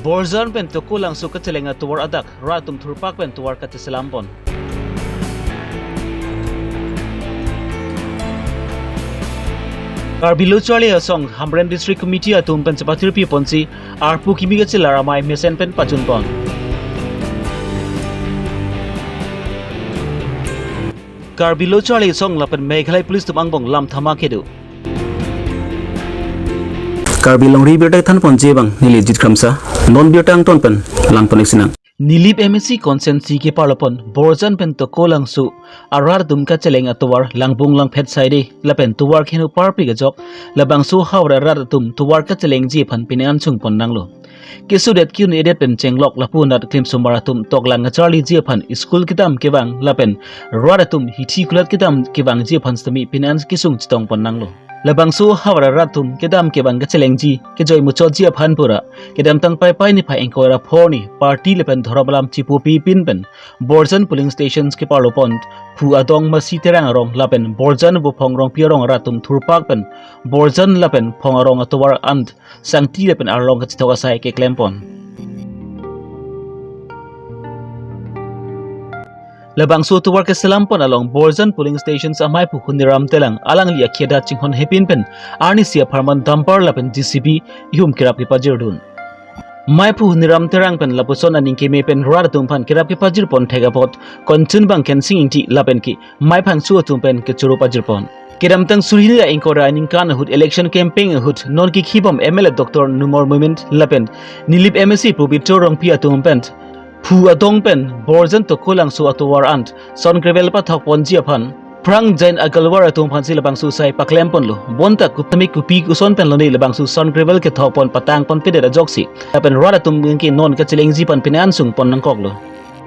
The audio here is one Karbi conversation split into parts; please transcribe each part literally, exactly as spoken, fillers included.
Borjan pen Tokolangso kacheleng atovar adak rat atum thurpak pen tovar kacheselam pon. Karbi Lo Charli Asong Hamren District Committee atum pen chepatirpi ponsi arpu kimi kachelar amei mesen pen pajun pon. Karbi Lo Charli Asong lapen Meghalaya Police atum angbong lam thama kedo. Karbi Longri birta than ponji abang neli Jit Kramsa, non birta angton pen lang pon-ik sinang. Nilip M A C constituency keparlo pon Borjan pen Tokolangso arat atum kacheleng atovar langbung langphet saide lapen tovar keheno parpik ajok labangso havar arat atum tovar kachelengji aphan pini an sung pon nanglo. Kesodet ke-un-edet pen chenglok lapu anat klimsomar atum toklang kacharliji aphan school kedam kevang lapen rat atum hithi kulat kedam kevangji aphan sitame pini an kesung chetong pon nanglo. Labangso havar arat atum kedam kevang kachelengji kejoi muchotji aphan pura kedamtang Paipai niphai ingkoi ra pho arni party lapen dhorom alam chipu pipin pen Borjan polling stations keparlo pon Phu Adong Masi Terang arong lapen Borjan Buphong Rongpi arong arat atum thurpak pen Borjan lapen Phong arong atovar an sangti lapen arlong kachethok asai keklem pon. Labangso tovar keselam pon along Borjan polling stations ameiphu Huniram Terang alangli akhei adak chinghon hepin pen arnisi apharman dumper lapen J C B ihum kerap kepajirdun. Meiphu Huniram Terang pen lapuson aning keme pen rat atum aphan kerap kepajir pon thek apot konchun bang Khensing Ingti lapen ke mei phangcho atum pen kechoro pajir pon. Kedamtang suri hini ra ingkoi ra aningkan ahut election campaign ahut non kekhibom M L A Doctor Numal Momin lapen Nilip M A C Pobitro Rongpi atum pen Phu Adong pen Borjan Tokolangso atovar an sand gravel pathok ponji aphan Phrang Jain Agarwal atum aphansi labangso asai paklem ponlo. Bonta kutami kopi koson pen lone labangso sand gravel kethok pon patang ponpedet ajoksi lapen rat atum ke non kachelengji aphan pini an sung pon nangkoklo.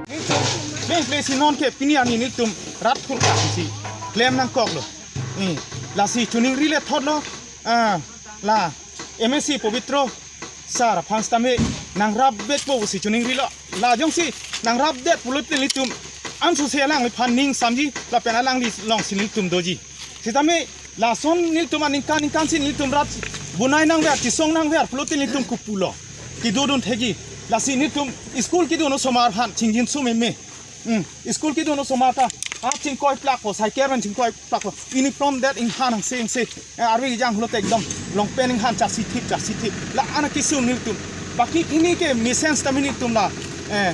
Ningkle si non ke pini arni nelitum rat thurpak si klem nangkoklo. Eh, lasi chiningrilo thotlo. Ah, la M A C Pobitro sir aphan sitame nangrapvekpo pusi chiningrilo. La jongsi nangrapdet pulote nelitum ansose alangliphan ning samji lapen alangli alongsi nelitum doji. Sitame lason nelitum aningkan ningkan si nelitum rat bunai nangver, chisong nangver pulote nelitum kopulo kedodun thekji. Lasi nelitum school kedun osomar aphan chingjinso meme. Hmm, school kedun osomar ta, ah, chingkoi plakpo, cycle pen chingkoi plakpo. Uniform det inghan angse angse. Eh, arve kejang pulote ekdom long pant inghan chasithip chasithip. La-an akesung nelitum. Baki pini ke mesen sitame nelitum la, eh,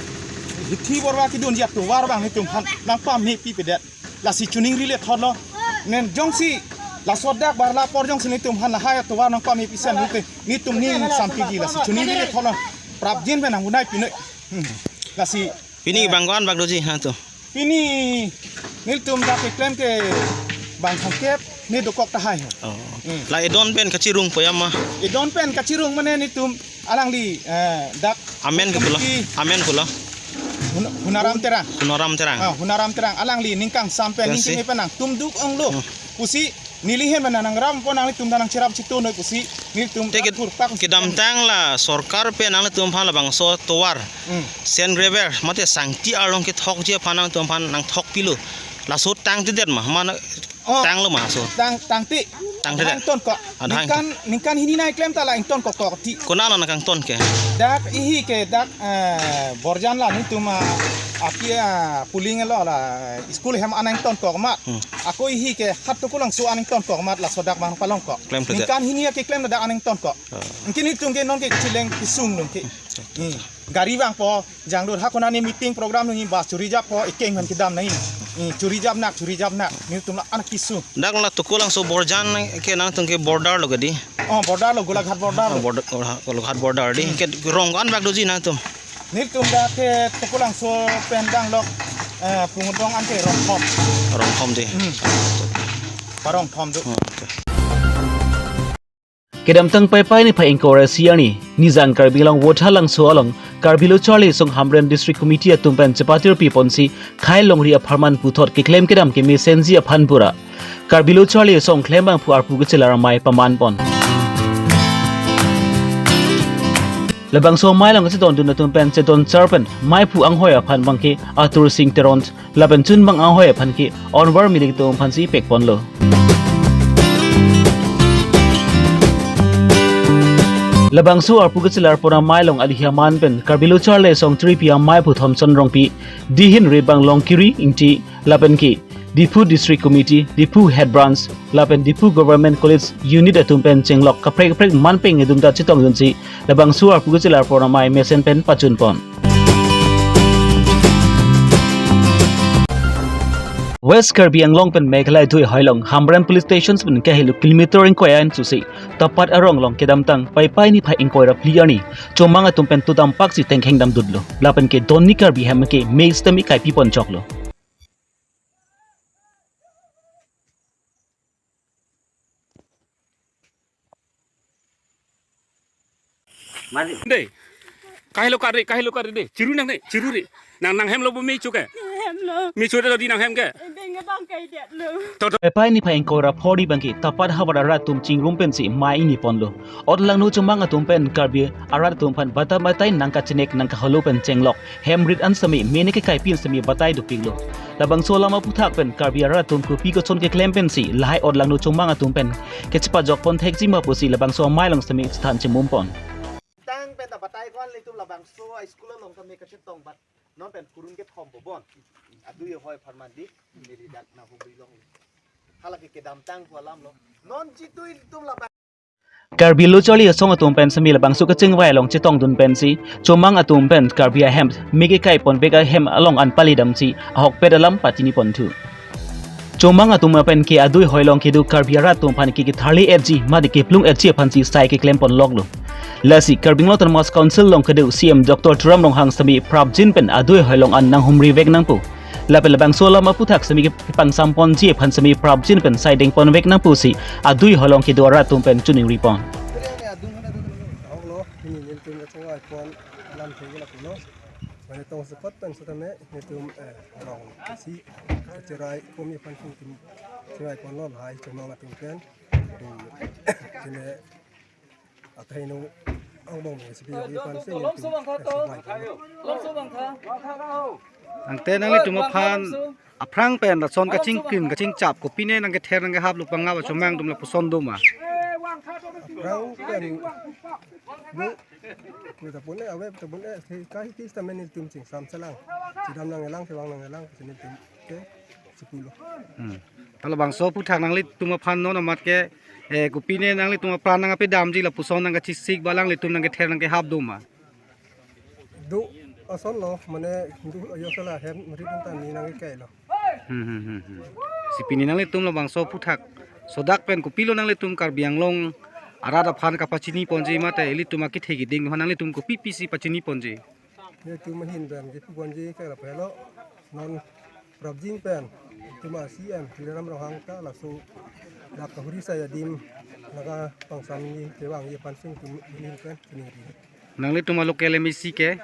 hithi borwa kedunji atovar abang nelitum aphan nangpamepipedet. Lasi chiningrilo thotlo. Nen jongsi laso adak barla apor jongsi nelitum aphan lahai atovar nangpamepisen pulote nelitum ning sampiji, lasi chiningrilo thotlo. Prapjin pen nangbunai pinoi. Hmm. Lasi pini bang ko-an bak doji nangtum? Pini nelitum dak keklem ke bang thomkep ne dokok tahai. Oh. Hmm. La edon pen kachirung poyam ma? Edon pen kachirung mane nelitum alangli, eh, dak amen ke pulo? Committee. Amen pulo? Hun-, Hunaram Terang. Hunaram Terang. Ah, Hunaram Terang. Alangli ningkangsam pen, pensi? Ningkeme pen nangtum duk onglo. Hmm. Pusi neli ahin pen nangrappo, nanglitum ta nangcherap chitu noi pusi nelitum te ke-, thurpak kedamtang la sorkar pen nanglitum aphan labangso tovar. Hmm. Sand gravel mate sangti arlong kethokji aphan nangtum aphan nangthokpilo. Laso tangtedet ma, mana Oh, tanglo ma laso? Tang, tangte. Tangtedet. Adang ingtonkok. Adang. Ningkan, ningkan hini nai klem ta la ingtonkok kok ti. Konat nangkangton ke? Dak ihi ke dak, eh, Borjan la nelitum, ah, api, ah, polling lo la school ahem an ingtonkok mat. Hmm. Ako ihi ke hat Tokolangso an ingtonkok mat laso adak bang palongkok. Klemkledet. Ningkan hini akeklem dak an ingtonkok. Oh. Ningkan nelitum ke non ke chileng kesung nung ke. Hmm. Hmm. Gari vangpo, jangdur ha konane meeting program nungi bus churi jappo, ekeng man kedam nai. Hmm, churi jap nak, churi jap nak. Nelitum la-an akesung. Dak la Tokolangso Borjan ke nangtum ke border lo ke di? Oh, border lo, Golaghat border lo. Oh, border, Golaghat, Golaghat border di. Hmm. Ke rong ko-an bak doji nangtum? Nelitum dak ke Tokolangso pen danglok, eh, Pungudong an ke rong thom. Rong thom di. Hmm. Parong thom do. Oh, okay. Kedamtang Paipai niphai ingkoi ra isi arni, Nijang Karbi Anglong Vothatlangso along Karbi Lo Charli Asong Hamren District Committee atum pen chepatirpi ponsi khei longri apharman puthot keklem kedam kemesenji aphan pura Karbi Lo Charli Asong klembangphu arpu kachelar amei paman pon. Labangso amei along kachedondun atum pen chedon char pen meiphu anghoi aphan bangke Atur Sing Teron lapen chunbang anghoi aphan ke Onwar Milik atum aphansi pekponlo. Labangso arpu kachelar pon amei along alihi aman pen Karbi Lo Charli Asong Tripi amei aphu Thomson Rongpi, Dihin Rebang Longkiri Ingti, lapen ke Diphu District Committee, Diphu Head Branch, lapen Diphu Government College Unit atum pen chenglok kaprek kaprek man peng atum ta chetongdunsi labangso arpu kachelar pon amei mesen pen pachun pon. West Karbi Anglong pen Meghalaya adui hoilong Hamren Police Station pen kahelo kilometer ingkoi an susi Tapat arong along kedamtang Paipai niphai ingkoi ra phli arni chomang atum pen todam paksi tengkheng damdutlo. Lapen ke don ni Karbi ahem ke me sitame kaipi pon choklo. Mari. Dei. Kahelo kari, kahelo kari dei. Chiru nang dei, chiru ri. Nang nanghem lo bo me chu ke? Hemlo. Me chu dei lo di nanghem ke? Beng bang kai det lo. To, to. Paipai niphai ingkoi ra phli abang ke Tapat havar arat atum chingrum pensi mei ingni ponlo. Odlangno chomang atum pen Karbi arat atum aphan batai batai nangkachenek nangkaholo pen chenglok hem rit an sitame mene ke kaipi an sitame batai dopiklo. Labangso alam aphuthak pen Karbi arat atum kopi koson keklem pensi lahai odlangno chomang atum pen kechepajok pon thekji ma pusi labangso amei along sitame chethan chemum pon. Tang pen ta batai ko-an ilitum labangso a school along tame kachetong bat non pen kurun kethom po bon. Adui hoi pharman di neli dak na hubri long. Hala ke kedamtang ko alam lo. Non jitu ilitum labang Karbi Lo Charli Asong atum pen sitame labangso kachingvai along chetongdun pensi chomang atum pen Karbi ahem me kekai ponvek ahem along an palidamsi ahokpet alam pachini ponthu. Chomang atum pen ke adui hoilong kedo Karbi arat atum aphan ke ketharli etji mate keplung etji aphansi sai keklem ponloklo. Lasi Karbi Anglong Autonomous Council along kedo C E M Doctor Tuliram Ronghang sitame prapjin pen adui hoilong an nanghumri vek nangpo. Lapen labangso alam aphuthak sitame kepangsam ponji aphan sitame prapjin pen sai deng ponvek nangpo pusi adui hoilong kedo arat atum pen choningri pon. Onglo, pini nelitum kachingvai pon alam thek lapulo. Mane tong sekot pen setame nelitum, eh, rong si cherai komi aphan sung tim cherai ponlo lahai chomang atum pen. Sine athai no angbong si pi aphan sung tim cherai ponlo. Tangte nanglitum aphan aphrang pen lason kachingkrin kachingchap kopine nangkether nangkehap lo pangap achomang atum lapuson doma? Aphrang pen bu, bu ta pune ave ta pune, kai kis ta men nelitum chingsam chelang. Chedam nangkelang, chevang nangkelang, si nelitum ke chipulo. Hmm. Ta labangso aphuthak nanglitum aphan non amat ke, eh, kopine nanglitum apran nangkepedamji lapuson nangkachisik ba alanglitum nangkether nangkehap doma? Do asonlo, mane do ayo sala hem rit ta ni nangkekailo. Hmm, hmm, hmm, hmm. Si pini nanglitum labangso aphuthak sodak pen kopilo nanglitum Karbi Anglong arat aphan kapachini ponji mate ilitum akethe keding aphan nanglitum kopi pisi pachini ponji? Nelitum ahin pen kipu ponji ke lapu helo, non prapjin pen itum a C E M Tuliram Ronghang ta laso dak kahuri sai adim nangkepangsamji kevangji aphan sung itum ahin pen chiningri. Nanglitum a local M A C ke?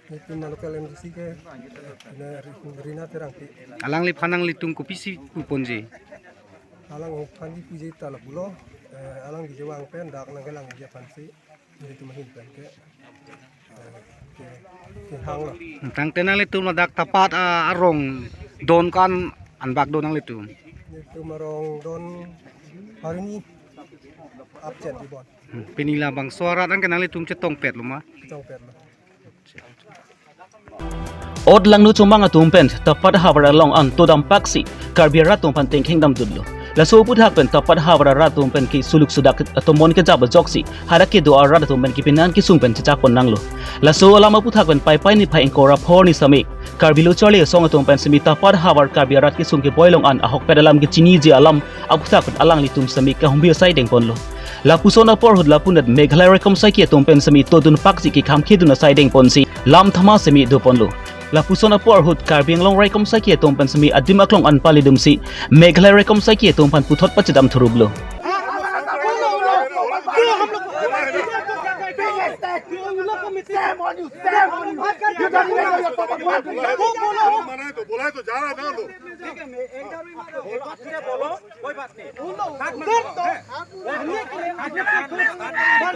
Nelitum a local M A C ke, ne Ri-, Rina Terangpi. Alangliphan nanglitum kopisi pu ponji? Alangliphan kipuji ta lapulo, eh, alangli kejevang pen dak nangkelangji aphansi nelitum ahin pen ke, eh, ke, kehanglo. Tangte nanglitum ladak Tapat, ah, arong don ko-an anbak do nanglitum? Nelitum arong don hari ni apchet di bon. Hmm, pini labangso arat an ke nanglitum chetongpetlo ma? Chetongpetlo. Odlangno chomang atum pen Tapat havar along an todam paksi Karbi arat atum aphan tengkheng damdutlo. Laso aphuthak pen Tapat havar arat atum pen ke suluk sudak atomon kejap ajoksi hadak kedo arat atum pen kepenan kesung pen chechak pon nanglo. Laso alam aphuthak pen Paipai niphai ingkoi ra phli arni sitame Karbi Lo Charli Asong atum pen sitame Tapat havar Karbi arat kesung keboi along an ahokpet alam kechiniji alam aphuthak pen alanglitum sitame kahumri asai deng ponlo. Lapuson apor ahut lapunat Meghalaya raikom saiki atum pen sitame todun paksi kekham kedun asai deng ponsi lam thama sitame do ponlo. Lapuson apor ahut Karbi Anglong raikom saiki atum pen sitame adim aklong an palidamsi Meghalaya raikom saiki atum aphan puthot pachedam thuruplo.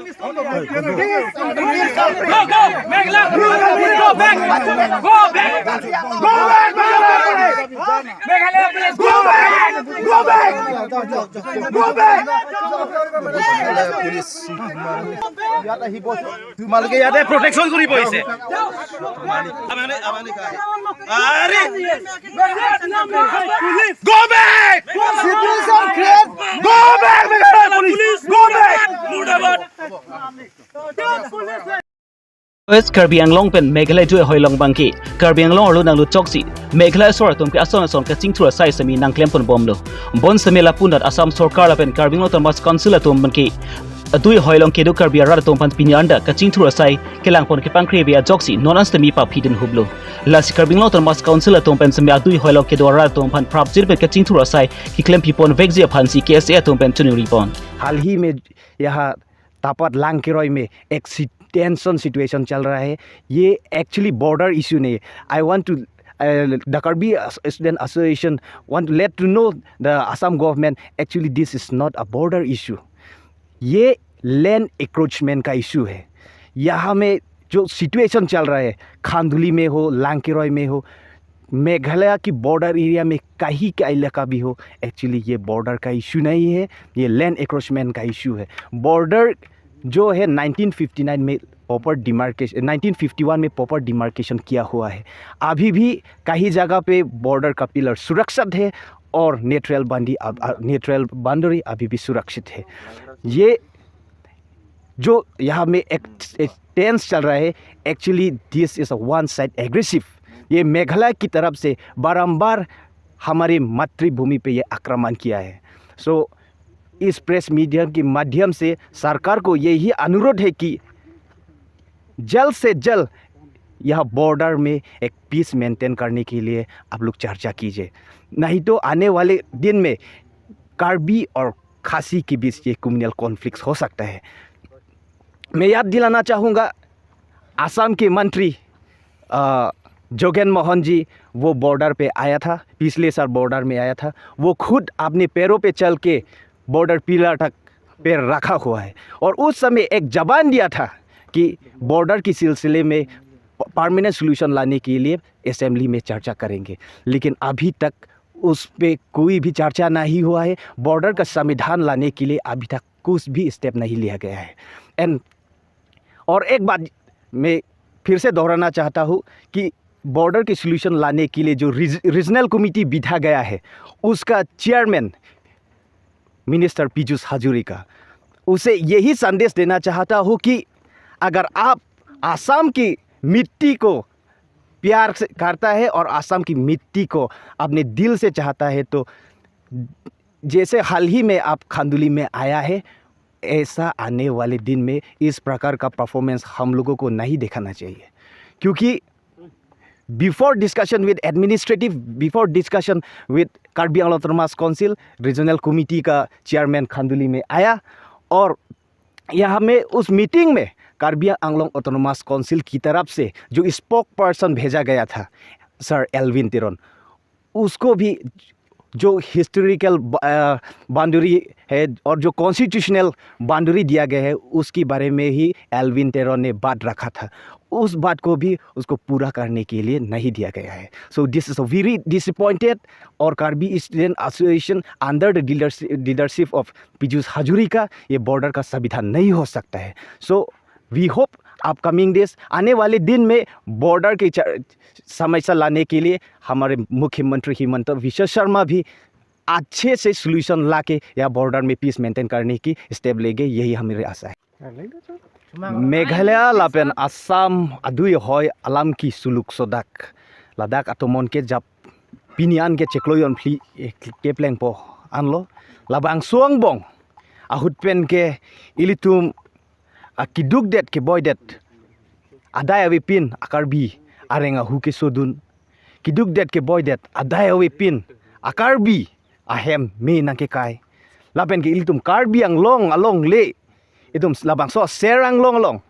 Go, go, Meghalaya police, go back. Go back. Go back, Meghalaya police. Meghalaya police, go back. Go back. Go back. Meghalaya police. ইয়াত আহিব। তোমালোকে ইয়াতে প্ৰটেকশ্যন কৰিব আহিছে। আমানে, আমানে কাই। আৰে! Go back! Situation create। Go back, Meghalaya police! Go back! মুৰ্দাবাদ! West Karbi Anglong pen Meghalaya dui hoilong abangke, Karbi Anglong arlo nanglut choksi, Meghalaya asor atum ke ason ason kachingthur asai sami nangklem ponbomlo. Bonsitame lapu-anat Assam sorkar lapen Karbi Anglong Autonomous Council atum abangke, adui hoilong kedo Karbi arat atum aphan pini anda kachingthur asai kelang pon kepangkre ave ajoksi non an sitame paphidun huplo. Lasi Karbi Anglong Autonomous Council atum pen sitame adui hoilong kedo arat atum aphan prapjin pen kachingthur asai keklem pipon vekji aphansi K S A atum pen choningri pon. हाल ही में यहाँ तापत लांग केरोय में एक tension situation चल रहा है। ये एक्चुअली बॉर्डर इशू नहीं है। I want to, the Karbi Student Association want to let to know the Assam government, actually this is not a border issue। ये लैंड एक्रोचमेंट का इशू है। यहाँ में जो सिचुएशन चल रहा है, खांदुली में हो, लांग केरोय में हो, मेघालय की बॉर्डर एरिया में कहीं का इलाका भी हो, एक्चुअली ये बॉर्डर का इशू नहीं है, ये लैंड एक्रोचमेंट का इशू है। बॉर्डर जो है नाइनटीन फिफ्टी नाइन में proper demarcation, nineteen fifty one में प्रॉपर डिमार्केशन किया हुआ है। अभी भी कहीं जगह पे बॉर्डर का पिलर सुरक्षित है और नेचुरल बाउंड्री, नेचुरल बाउंड्री अभी भी सुरक्षित है। ये जो यहाँ में एक, एक टेंस चल रहा है, actually this is a one side aggressive। ये मेघालय की तरफ से बारंबार हमारी मातृभूमि पे ये आक्रमण किया है। सो इस प्रेस मीडिया के माध्यम से सरकार को यही अनुरोध है कि जल्द से जल्द यह बॉर्डर में एक पीस मेंटेन करने के लिए आप लोग चर्चा कीजिए, नहीं तो आने वाले दिन में कार्बी और खासी के बीच ये कम्युनल कॉन्फ्लिक्ट हो सकता है। मैं याद दिलाना चाहूँगा, आसाम के मंत्री अ, जोगेन मोहन जी वो बॉर्डर पे आया था, पिछले साल बॉर्डर में आया था। वो खुद अपने पैरों पे चल के बॉर्डर पिलर तक पैर रखा हुआ है। और उस समय एक जबान दिया था कि बॉर्डर के सिलसिले में प-, परमानेंट सॉल्यूशन लाने के लिए असेंबली में चर्चा करेंगे, लेकिन अभी तक उस पे कोई भी चर्चा नहीं हुआ है। बॉर्डर का समाधान लाने के लिए अभी तक कुछ भी स्टेप नहीं लिया गया है। एंड और एक बात मैं फिर से दोहराना चाहता हूँ कि बॉर्डर की सॉल्यूशन लाने के लिए जो रीज-, रीजनल कमेटी बिठा गया है, उसका चेयरमैन मिनिस्टर पीयूष हजारिका, उसे यही संदेश देना चाहता हूँ कि अगर आप आसाम की मिट्टी को प्यार से करता है और आसाम की मिट्टी को अपने दिल से चाहता है, तो जैसे हाल ही में आप खांदुली में आया है, ऐसा आने वाले दिन में इस प्रकार का परफॉर्मेंस हम लोगों को नहीं दिखाना चाहिए, क्योंकि before discussion with administrative, before discussion with Karbi Anglong Autonomous Council, regional committee का चेयरमैन खांदुली में आया और यहाँ में उस मीटिंग में कार्बी आंगलोंग ऑटोनोमस काउंसिल की तरफ से जो स्पोक पर्सन भेजा गया था, सर एल्विन तेरन, उसको भी जो हिस्टोरिकल बाउंड्री है और जो कॉन्स्टिट्यूशनल बाउंड्री दिया गया है, उसके बारे में ही एल्विन तेरन ने बात रखा था। उस बात को भी उसको पूरा करने के लिए नहीं दिया गया है। So this is a very disappointed, और Karbi student association under the leadership of Piyush Hazarika ये बॉर्डर का समाधान नहीं हो सकता है। So we hope upcoming days, आने वाले दिन में बॉर्डर की चा-, समस्या लाने के लिए हमारे मुख्यमंत्री हिमंत विश्व शर्मा भी अच्छे से सॉल्यूशन लाके या बॉर्डर में पीस मेंटेन करने की स्टेप लेंगे, यही हमारी आशा है। Meghalaya lapen Assam adui hoi alam kesuluk sodak, ladak atomon kejap pini an ke chiklo jon phli, eh, keplengpo anlo. Labangso angbong ahut pen ke ilitum akidukdet keboidet adai avepin a-Karbi areng ahu kesodun. Kidukdet keboidet adai avepin a-Karbi ahem me nangkekai. Lapen ke ilitum Karbi Anglong alongle, itum labangso Ser Anglong along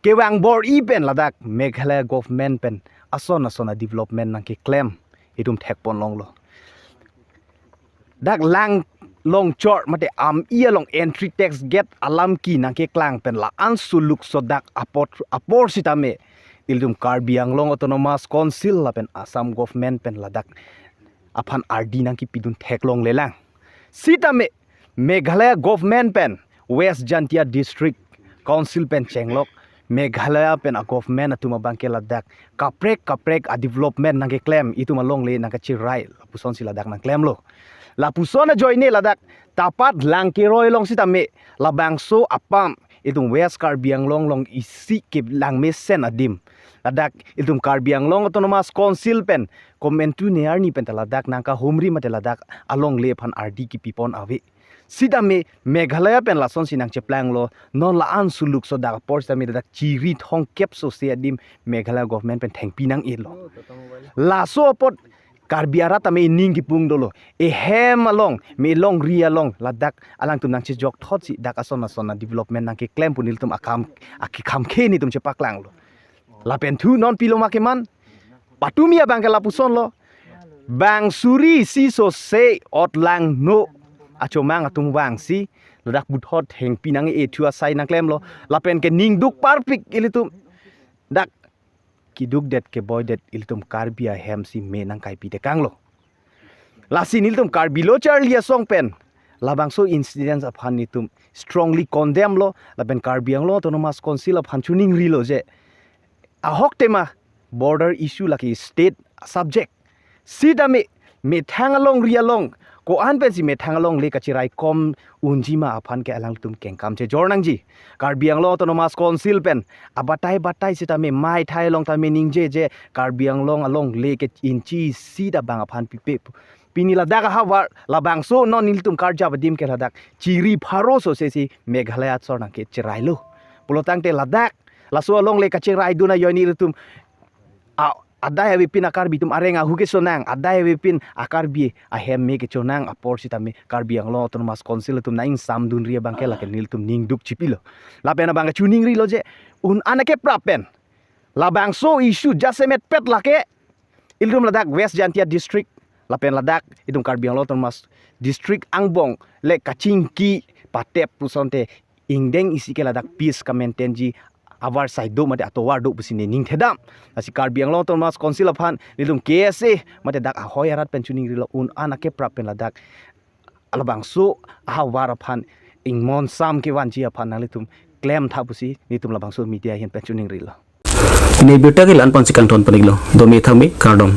kevang bor-i pen ladak Meghalaya government pen ason ason a-development nangkeklem itum thekpon longlo. Dak lang longchor mate ami along entry tax gate alam kenangkeklang pen la-an suluk sodak apot apor sitame ilitum Karbi Anglong Autonomous Council lapen Assam government pen ladak aphan ardi nangkepidun theklonglelang. Sitame Meghalaya government pen West Jaintia District Council pen chenglok Meghalaya pen a government atum abangke ladak kaprek kaprek a development nangkeklem, itum alongle nangkachirai lapusonsi ladak nangklemlo. Lapuson ajoine ladak tapat Langkeroi along sitame labangso apam itum West Karbi Anglong along isi kelang mesen adim ladak itum Karbi Anglong Autonomous Council pen komantu ne arni pen ta ladak nangkahumri mate ladak alongle aphan ardi kepipon ave. Sitame Meghalaya pen lasonsi nangcheplanglo, non la-an suluk sodak apor sitame ladak chiri thongkep sose adim Meghalaya government pen thengpi nang-elo. Laso apot Karbi arat tame ining kipung dolo. Ehem along, me longri along ladak alangtum nangchejokthotsi dak ason ason a development nangkeklem pu nelitum akam akikhamkhe nelitum chepaklanglo. Lapen thu non pilo ma keman, patumi abangke lapusonlo. Bang suri isi sose otlangno achomang atum vangsi ladak puthot thengpi nang-e thu asai nangklemlo. Lapen ke ningduk parpik ilitum dak kidukdet keboidet ilitum Karbi ahemsi me nangkaipi tekanglo. Lasi nelitum Karbi Lo Charli Asong pen labangso incidents aphan nelitum strongly condemn lo lapen Karbi Anglong Autonomous Council aphan choningrilo je ahok tema border issue lake state subject. Sitame methang alongri along ko-an pensi methang alongle kachirai kom unji ma aphan ke alangtum kengkam chejor nangji. Karbi Anglong Autonomous Council pen abatai batai sitame maithai along tame ningje je Karbi Anglong alongle ke inchi isi ta bang aphan pipe. Pini ladak ahavar labangso non nelitum karjap adim ke ladak chiri pharo sosesi Meghalaya asor nangkechirailo. Pulotangte ladak laso alongle kachiraidun ajoine ilitum a adai avepin a Karbi atum areng ahu kechonang, adai avepin a Karbi ahem me kechonang apor sitame Karbi Anglong Autonomous Council atum nangsamdunri abangke lake nelitum ningduk chipilo. Lapen abang choningrilo je un-an akeprap pen labangso issue jasemet pet lake ilitum ladak West Jaintia District lapen ladak itum Karbi Anglong Autonomous District angbong le kachingki patep pusonte ingdeng isi ke ladak peace kamaintainji avar sai do mate atovar do pusi nening thedam. Lasi Karbi Anglong Autonomous Council aphan nelitum K S A mate dak ahoi arat pen choningrilo un-an akeprap pen ladak labangso ahavar aphan ingmon sam kevanji aphan nanglitum klemtha pusi nelitum labangso media ahin pen choningrilo. Ne birta ke la-an pensi kangton pon-iklo, dome thangme kardom.